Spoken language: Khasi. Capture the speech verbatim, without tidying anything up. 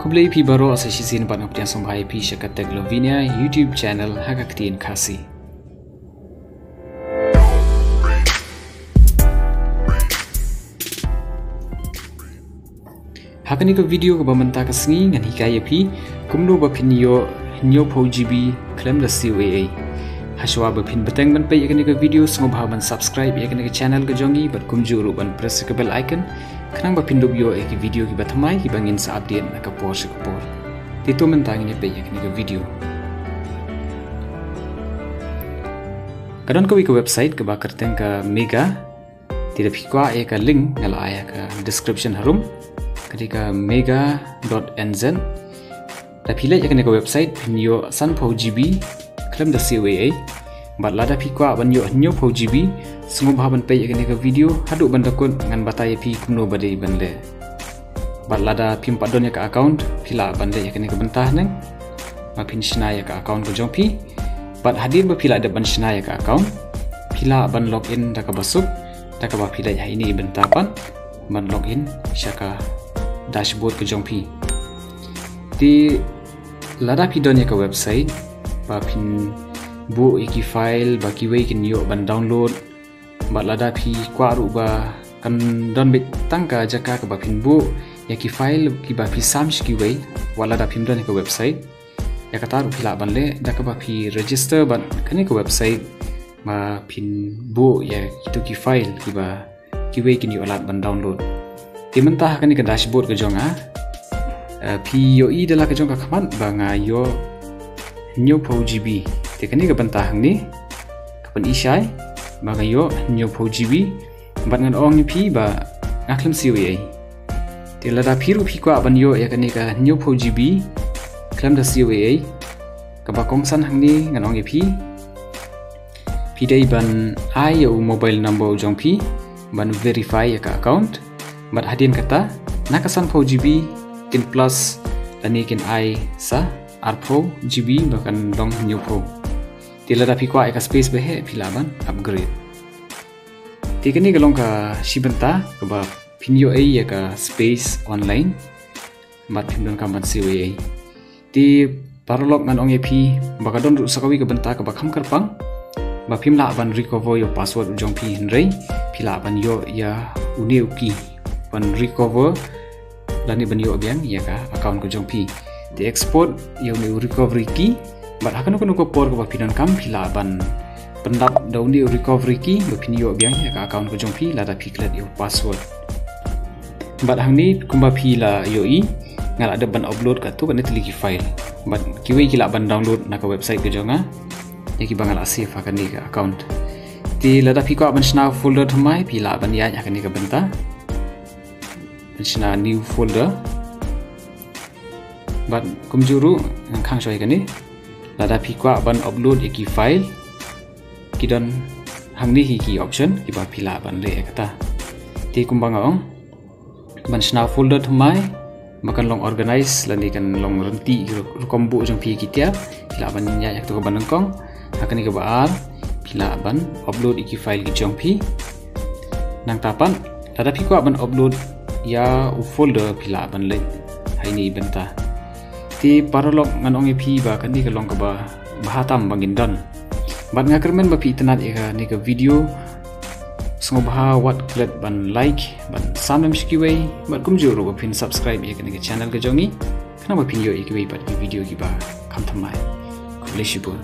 Khublei phi baroh sa shisien bad nga pdiang sngewbha ïa phi sha ka Tech Lovinia YouTube channel ha ka ktien Khasi. Ha kane ka video kaba mynta ka sngi ngan hikai ïa phi kumno ba phin ïoh hynñiewphew GB khlem da C O A A. Hashwa ba phin bteng ban peit ïa kane ka video, sngewbha ban subscribe ïa kane ka channel ka jong ngi bad kumjuh ruh ban press ïa ka bell icon, khnang ba phin dup ïoh ïa ki video kiba thymmai kiba ngin sa update na ka por sha ka por. Te to mynta ngin ïa peit ïa kane ka video. Ka don kawei ka website kaba kyrteng ka Mega. Te da phi kwah ïa ka link nga la ai ha ka description harum. Ka dei ka mega dot N Z. Da phi leit ïa kane ka website phin ïoh sanphew GB khlem da C O A A. Bad lada phi kwah ban ïoh hynñiewphew GB, sngewbha ban peit ïa kane ka video haduh ban da kut, ngan batai ïa phi kumno ba dei ban leh. Bad lada phim pat don ïa ka account, phi lah ban leit ïa kane ka bynta haneng ba phin shna ïa ka account ka jong phi. Bad hadien ba phi la dep ban shna ïa ka account, phi lah ban log in da kaba suk, da kaba phi leit ha ine i bynta pat ban log in sha ka dashboard ka jong phi. Te lada phi don ïa ka website ba phin buh ïa ki file ba kiwei kin ïoh ban download, bad lada phi kwah ruh ba kan don beit tang ka jaka kaba phin buh ïa ki file kiba phi sam sha kiwei, wat lada phim don ïa ka website. Ïa kata ruh phi lah ban leh da kaba phi register bad kane ka website ba phin buh ïa kito ki file kiba kiwei kin ïoh lad ban download. Te mynta ha kane ka dashboard ka jong nga, eh, phi ïohi da la ka jong ka khmat ba nga ïoh hynñiewphew GB. Te kane ka bynta hangne ka pyni shai ba nga ïoh hynñiewphew GB. Bad ngan ong ïa phi ba nga khlem C O A A. Te lada phi ruh phi kwah ban ïoh ïa kane ka hynñiewphew GB khlem da C O A A, kaba kongsan hangne ngan ong ïa phi, phi dei ban ai ïa u mobile number u jong phi ban verify ïa ka account. Bad hadien kata, na ka sanphew GB kin plus lane kin ai sa arphew GB ba kan long hynñiewphew. Te lada phi kwah ïa ka space ba heh, phi lah ban upgrade. Te kane ka long ka shi bynta kaba phin ïoh ei ïa ka space online bad phim donkam ban siew ei ei. Te paralok, ngan ong ïa phi ba ka don ruh sa kawei ka bynta kaba kham kyrpang ba phim lah ban recover ïa u password u jong phi, hynrei phi lah ban ïoh ïa une u key ban recover lane ban ïoh biang ïa ka account ka jong phi. Te export ïa une u recovery key, bad ha kano kano ka por kaba phi donkam phi lah ban pyndap da une u recovery key ba phin ïoh biang ïa ka account ka jong phi lada phi klet ïa u password. Bad hangne kumba phi la ïohi, nga la dep ban upload katto katne tylli ki file, bad kiwei ki lah ban download na ka website ka jong nga ïa kiba nga la save ha kane ka account. Te lada phi kwah ban shna folder thymmai, phi lah ban ïaid ha kane ka bynta ban shna new folder. Bad kumjuh ruh ngan khang shuwa ïa kane, lada phi kwah ban upload ïa ki file, ki don hangne hi ki option kiba phi lah ban leh ïa kata. Te kumba nga ong, ban shna folder thymmai ba kan long organize lane kan long ryntih rukom buh jong phi ki tiar, phi lah ban ïaid ïa kato kaba nyngkong. Ha kane kaba ar, phi lah ban upload ïa ki file ki jong phi. Nangta pat, lada phi kwah ban upload ïa u folder, phi lah ban leit ha ine i bynta. Te paralok, ngan ong ïa phi ba kane ka long kaba bha tam ba ngin don. Bad nga kyrmen ba phi itynnad ïa kane ka video, sngewbha wat klet ban like, ban sam lem sha kiwei, bad kumjuh ruh ba phin subscribe ïa kane ka channel ka jong ngi, khnang ba phin ïoh ïa kiwei pat ki video kiba kham thymmai. Khublei shibun.